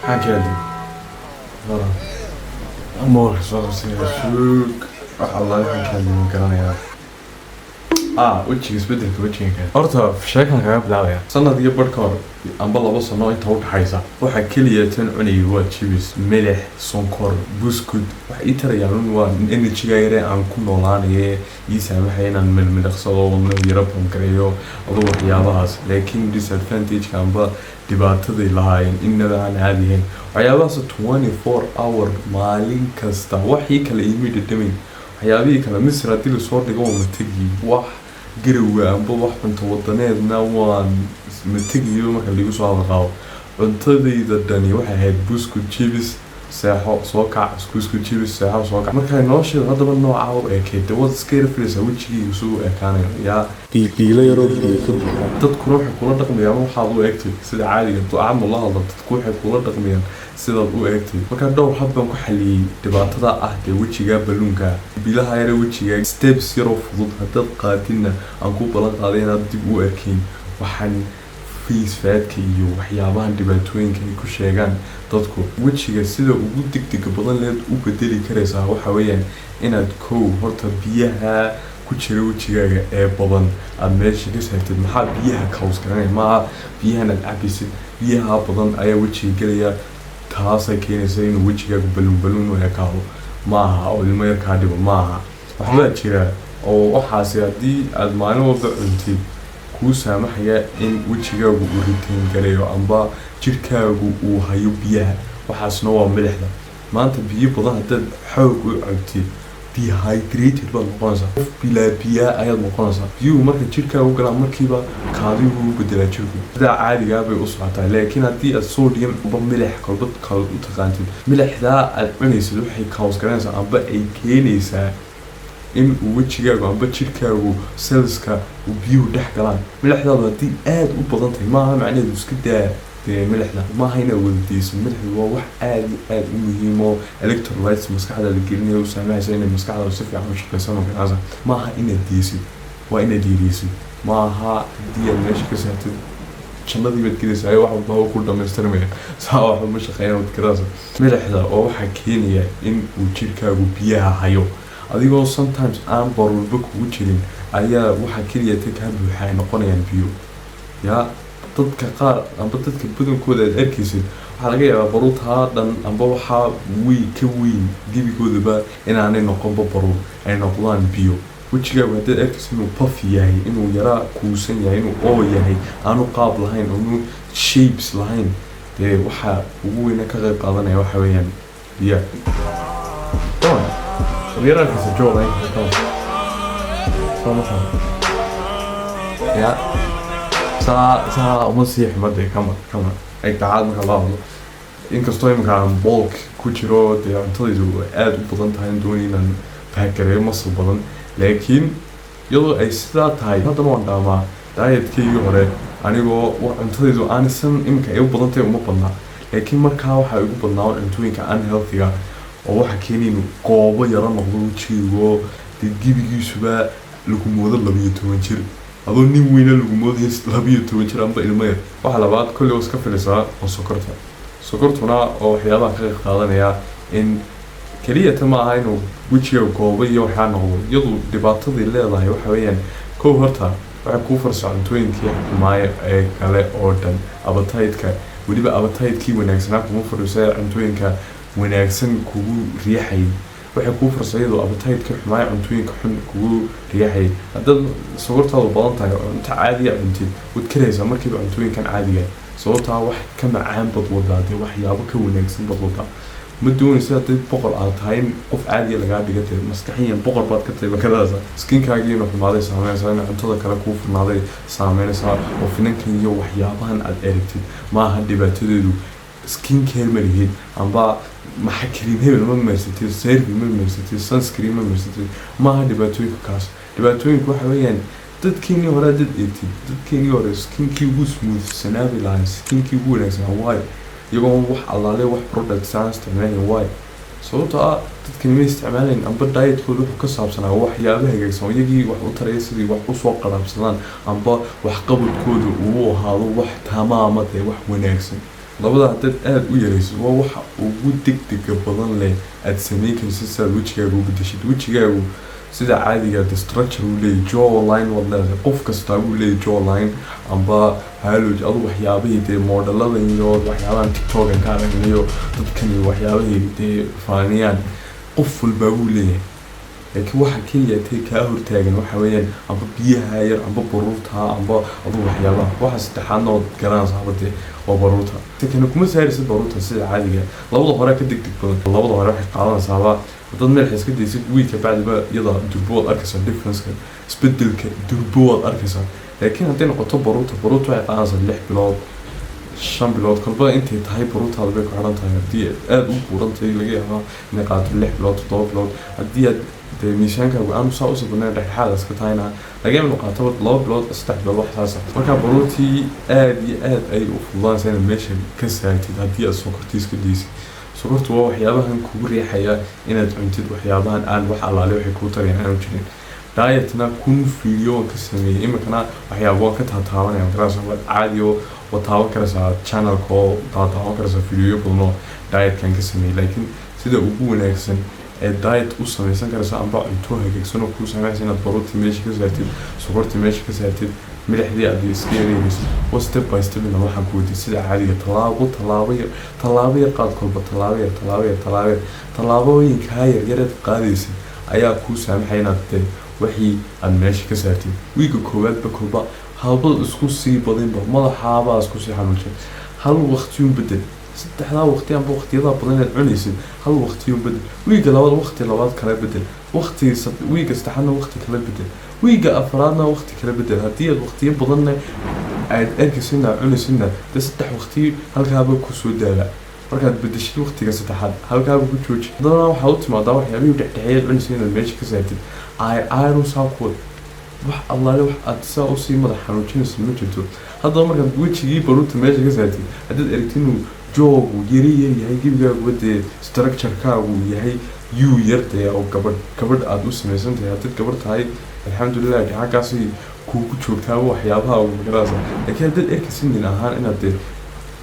Maxaan ka hadlay? Moolka soo qabsanaya, suug. Wax Allah waxaan ka hadlay ma garanayaa. Wejiga, isbedelka wejiga kale horta sheekan kaga bilaabaya. Sanad iyo barh ka hor amba 2 sano inta udhaxaysa, waxa keliya tan cunayay waa chips, milix, sonkor, buskud. Waxa ii tarayaan un waa energy-ga yare aan ku noolaanaye, ii saamaxaya inaan milmiliqsado, wadnahu yara bangareeyo, aduu waxyaabahaas. Laakiin disadvantage-ka amba dhibaataday lahaayeen innaba aan caadihayn. Waxyaabahaas 24 hour, maalin kasta, waxii kale iimay dhadhamayn. Waxyaabihii kale Misr haddii lasoo dhigo waa mategi, wax garowa amba wax cunto wadaneedna waan mategiyo. Marka liigu soo hadal qaado, cuntadayda dhani waxay ahayd buskud, chips, seexo, soo kac, buskud, chips, seexo, soo kac. Marka nolosheeda haddaba noocaa u ekeyd, dee waad iska yara filaysaa wejigayga suu u ekaanayo yaa. Dhiildhiilo yaroo biyo ka buuxaan. Dadkuna waxay kula dhaqmayaan waxaad u eegtay. Sida caadiga ducamo la hadla, dadku waxay kula dhaqmayaan sidaad u eegtay. Marka dhowr hab baan ku xaliyey dhibaatada ah dee wejiga baluunka, bilaha yare wejiga. Steps yaroo fudud haddaad qaadinna, aan ku ballan qaaday inaad dib u arkayn waxaan face fat-ka iyo waxyaabahan dhibaatooyinka ay ku sheegaan dadku. Wejiga sida ugu degdega badan leed u bedeli karaysaa waxa weeyaan inaad kow horta biyaha ku jira wejigaaga ee badan aada meesha ka saartid. Maxaa biyaha cause garanaya? Maaha biyahan aad cabaysid, biyaha badan ayaa wejiga gelaya, taasay keenaysa inuu wejigaagu baluun baluun u ekaado. Maaha oo ilmo yar kaa dhigo maaha. Waxbaa jira oo waxaasi haddii aada maalin walba cuntid kuu saamaxaya in wejigaagu uu retain gareeyo amba jirkaagu uu hayo biyaha. Waxaasna waa milixda. Maanta biyo badan haddaad xoog u cabtid, dehydrated baad noqonaysaa, qof bilaa biyaa ayaad noqonaysaa. Biyuhu marka jirkaaga u galaan, markiiba kaadiyuhu u bedelaa jirku. Sidaa caadigaa bay u socotaa. Laakiin haddii aad sodium amba milix kolba kale u taqaantid, milixdaa aad cunaysid waxay cause garanaysaa amba ay keenaysaa in uu wejigaagu amba jirkaagu cellska uu biyuhu dhex galaan. Milixdaadu haddii aada u badan tahay, maaha macnaheedu iska daa dee milixda, maaha inaad wadadeyso. Milixdu waa wax aada iyo aada u muhiim oo electrolytes maskaxda la gelinayo, u saamaxaysa inay maskaxdaadu si fiican u shaqeyso. Markaasa maaha inaad deysid, waa inaad yareysid. Maaha haddii aad meesha ka saartid jannadii baad gelaysaa, wax walba ku dhamaystirmaya. Saa waxba ma shaqeeyaan waad garasa. Milixda oo waxaa keenaya in uu jirkaagu biyaha hayo, adigoo sometimes aan baruurba kugu jirin ayaa waxaa keliya ta kaa buuxa ay noqonayaan biyo. Yaa dadka qaar amba dadka badankooda aad arkaysid, waxaa laga yaabaa baruurtaa dhan amba waxaa weyn ka weyn gebigoodaba inaanay noqonba baruur, ay noqdaan biyo. Wejigaagu haddaad arkaysid inuu puff yahay, inuu yaraa kuusan yahay, inuu oo yahay, aanu qaab lahayn, aanu shapes lahayn, dee waxaa ugu weyna ka qayb qaadanaya waxa weeyaan biyaha. Come on. Yar arkaysa jawline, come on. Soo ma tahay? Ya saa saa uma sii xumade. Kama kama ay dacaad marka loo hadlo, inkastoo imika aan bulk ku jiro, dee cuntadaydu aada u badan tahay, doonay inaan pack gareeyo muscle badan. Laakiin iyadoo ay sidaa tahay, haddana waan dhaamaa dietkaygii hore, anigoo cuntadaydu aanisan iminka ay u badan tahay uma badnaa. Laakiin markaa waxaa igu badnaa cuntooyinka unhealthyga oo waxaa keenay inuu goobo yaro noqdo wejigaygo, dee gebigiisuba lagu moodo 12 jir, adoo nin weyna lagu moodayo 12 jir amba ilmo yar. Waxa labaad kolley waa iska filisaa oo sokorta. Sokortuna oo waxyaabaha ka qayb qaadanaya in keliya ta ma aha inuu wejiga goobo iyo waxaa noqdo. Iyadu dhibaatadii leedahay waxa weeyaan, kow horta waxay kuu farsa cuntooyinkii xumaayo ee kale oo dhan, appetite-ka, weliba appetite-kii wanaagsanaa kuma fadhiisa. Cuntooyinka wanaagsan kugu riixayay waxay kuu farsa iyadoo appetite-ka xumaayo, cuntooyinka xun kugu riixayay. Haddaad sokortaadu badan tahay oo cunto caadiya cuntid, waad karaysaa markiiba cuntooyinkan caadiga, sababtaa wax ka macaan baad wadaa, dee waxyaabo ka wanaagsan baad wadaa. Ma doonaysa hadday boqor aad tahay in qof caadiya lagaa dhiga, dee maskaxiyan boqor baad ka tahay makadaasa. Skinkaagii inuu xumaaday saameynaysaa, in cuntada kale kuu furnaaday saameynaysaa, oo finankan iyo waxyaabahan aad aragtid maaha dhibaatadeedu skin care ma lihid amba maxa cream hebel ma marsatid, serum ma marsatid, sunscreen ma marsatid, maaha dhibaatooyinka kaas. Dhibaatooyinka waxa weeyaan dadkeenii hore haddaad eegtid, dadkeenii hore skinkii ugu smoothsanaabi lahaa, skinkii ugu wanaagsanaa. Waayo, iyagoo wax allaale wax products aan isticmaalayn. Waayo, sababtoo ah dadkani ma isticmaalayn amba dietkooda wuxuu ka saabsanaa waxyaaba hagaagsan oo iyagii wax u taraya, sidii wax usoo qaraabsadaan amba waxqabadkooda uu ahaado wax tamaama, dee wax wanaagsan. Labada haddaad aada u yaraysid, waa waxa ugu degdega badan leh aad sameyn karsid si aad wejigaaga u bedeshid. Wejigaagu sida caadiga the structure uu leeyahy, jawline waad leedahay, qof kastaa uu leeyahy jawline amba haloj adu waxyaabihii dee modelada iyo waxyaabahan TikTokan ka aragnayo, dadkan iyo waxyaabihii dee faaniyaan, qof walbaa wuu leeyahay. Laakiin waxa keliya tay kaa hortaagan waxa weeyaan amba biyaha yar, amba baruurta, amba adu waxyaabaha. Waxa saddexaadna ood garanaysa dee waa baruurta. Takana kuma saaraysid baruurta sida caadiga. Labada hore ka degdeg badan. Labada hore waxay qaadanaysaaba haddaad madaxa iska daysid wiilka bacdiba iyada durbo waad arkaysaa differenceka, isbedelka durbo waad arkaysaa. Laakiin hadday noqoto baruurta, baruurta waxay qaadanaysaa 6 bilood, 5 bilood, kolba intay tahay baruurtaada bay ku xidhan tahay. Haddii aad aada u buuran tahay, laga yaabaa inay qaadato 6 bilood, 7 bilood. Haddii aad dee miisaankaagu aanu saa usii badnayn, dhexdhexaad iska tahayna, laga yaaba inuu qaataba 2 bilood, 3 bilood, wax saas ah. Marka baruurtii aada iyo aada ay u fududaanaysa inaad meesha ka saartid haddii aad sokortii iska daysid. Sokortu waa waxyaabahan kugu riixaya inaad cuntid waxyaabahan aan wax allaale waxay kuu tarayaan aanu jirin. Dietna 1000 video waan ka sameeyey, iminkana waxyaaba waan ka taataabanaya makaraysa. Waad caadi oo waad taaban karaysaa channelka oo taataaban karaysaa videoyo badan oo dietkan ka sameeyey. Laakiin sida ugu wanaagsan ee diet u samaysan karaysa amba cunto hagaagsan oo kuu sameynaysa inaad baruurtii meesha ka saartid, sokortii meesha ka saartid, milixdii aad iska yareynaysid, waa step by step inaad waxaan ku wadid sida caadiga. Tallaabo tallaabo yar, tallaabo yar qaad kolba, tallaabo yar, tallaabo yar, tallaabo yar. Tallaabooyinkaa yar yareed qaadaysid ayaa kuu saamaxaya inaad dee wixii aad meesha ka saartid wiiga koowaadba. Kolba halba isku sii badinba, madaxaabaa isku sii xanuunjay. Hal waqtiyuun bedel saddexdaa waqti amba waqtiyadaa badan inaad cunaysid, hal waqtiyuun bedel. Wiiga labaad waqti labaad kala bedel, waqti wiiga saddexaadna waqti kala bedel, wiiga afraadna waqti kala bedel. Haddii aad waqtiyo badanna aad arkaysidna cunaysidna, dee saddex waqti halkaaba kusoo daala. Markaad bedeshid waqtiga saddexaad, halkaaba ku jooji. Haddana waxaad u timaadaa waxyaabihii dhexdhexeeyaad cunaysid inaad meesha ka saartid. Ay ayru saa kuwad wax allaale wax aad saa usii madax xanuujinaysa ma jirto. Haddaba markaad wejigii baruurta meesha ka saartid, haddaad aragtid inuu joogu yari yar yahay, gebigaaguba dee structurekaagu yahay yuu yar dee oo gabadh gabadh aada u samaysan tahay, haddaad gabadh tahay, alxamdulilah, xaggaasi kuugu joogtaaba waxyaabaha magarasa. Laakiin haddaad arkaysid nin ahaan inaad dee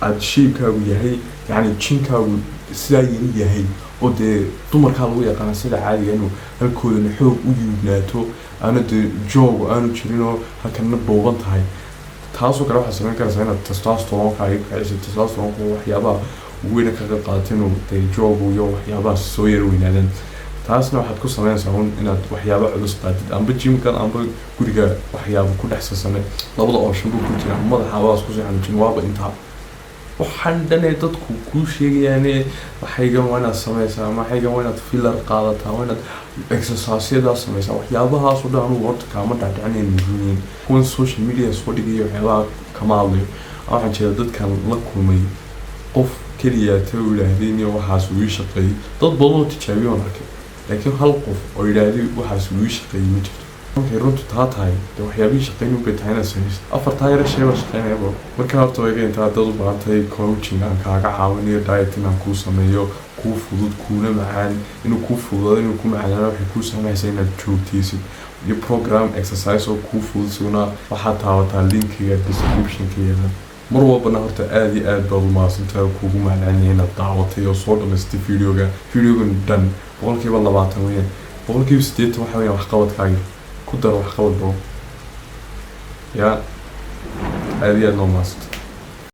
aada shape-kaagu yahay, yacni jinkaagu sidaa yari yahay, oo dee dumarkaa lagu yaqaana sida caadiga inuu halkoodana xoog u yuubnaato, aana dee joogu aanu jirinoo halkana dhuuban tahay, taasoo kale waxaad samayn karaysaa inaad testosteronka kiciso. Testosteronka waxyaabaha ugu weyna ka qayb qaadato inuu dee joogu iyo waxyaabahaas soo yara weynaadaan. Taasna waxaad ku sameynaysaa un inaad waxyaaba culus qaadid, amba gymkan amba guriga waxyaaba ku dhex sasame. Labada option buu ku jira. Madaxaabaas kusii xanuujin waaba intaa waxaan dhanee dadku kuu sheegayaane. Waxaygan waa inaad sameysaa, waxaygan waa inaad filler qaadataa, waa inaad exerciseyadaa sameysaa. Waxyaabahaas oo dhan anugu horta kaama dhacdhicinayn muhiimiin. Kuwan social media soo dhigaya waxyaabaha kama hadlayo. Waxaan jeeda dadkan la kulmay qof keliya ta u yidhaahdeen iyo waxaas uu ii shaqeeyey. Dad badan oo tijaabiyo waan arkay, laakiin hal qof oo yidhaahday waxaas uu ii shaqeeyey ma jirto. Markay runtu taa tahay, dee waxyaabihii shaqeyn bay tahay inaad samaysid. Afartaa yara shay baa shaqeynaya bro. Marka horta waa iga intaa. Haddaad u baahan tahay coaching aan kaaga caawinayo diet inaan kuu sameeyo kuu fudud kuuna macaan, inuu kuu fududaado, inuu ku macaanaano, waxay kuu samaysaa inaad joogtaysid, iyo program exercise oo kuu fudud isaguna, waxaad taabataa linkiga descriptionka yaala. Mar walbana horta aada iyo aad baad u mahadsantahay oo kuugu mahadcelinaya inaad daawatay oo soo dhamaystay videoga. Videogan dhan 20% weeyaan, 80% waxa weeyaan waxqabadkaagi ku dar waxqabad bro. Ya aada iyo aad noo mahadsantay.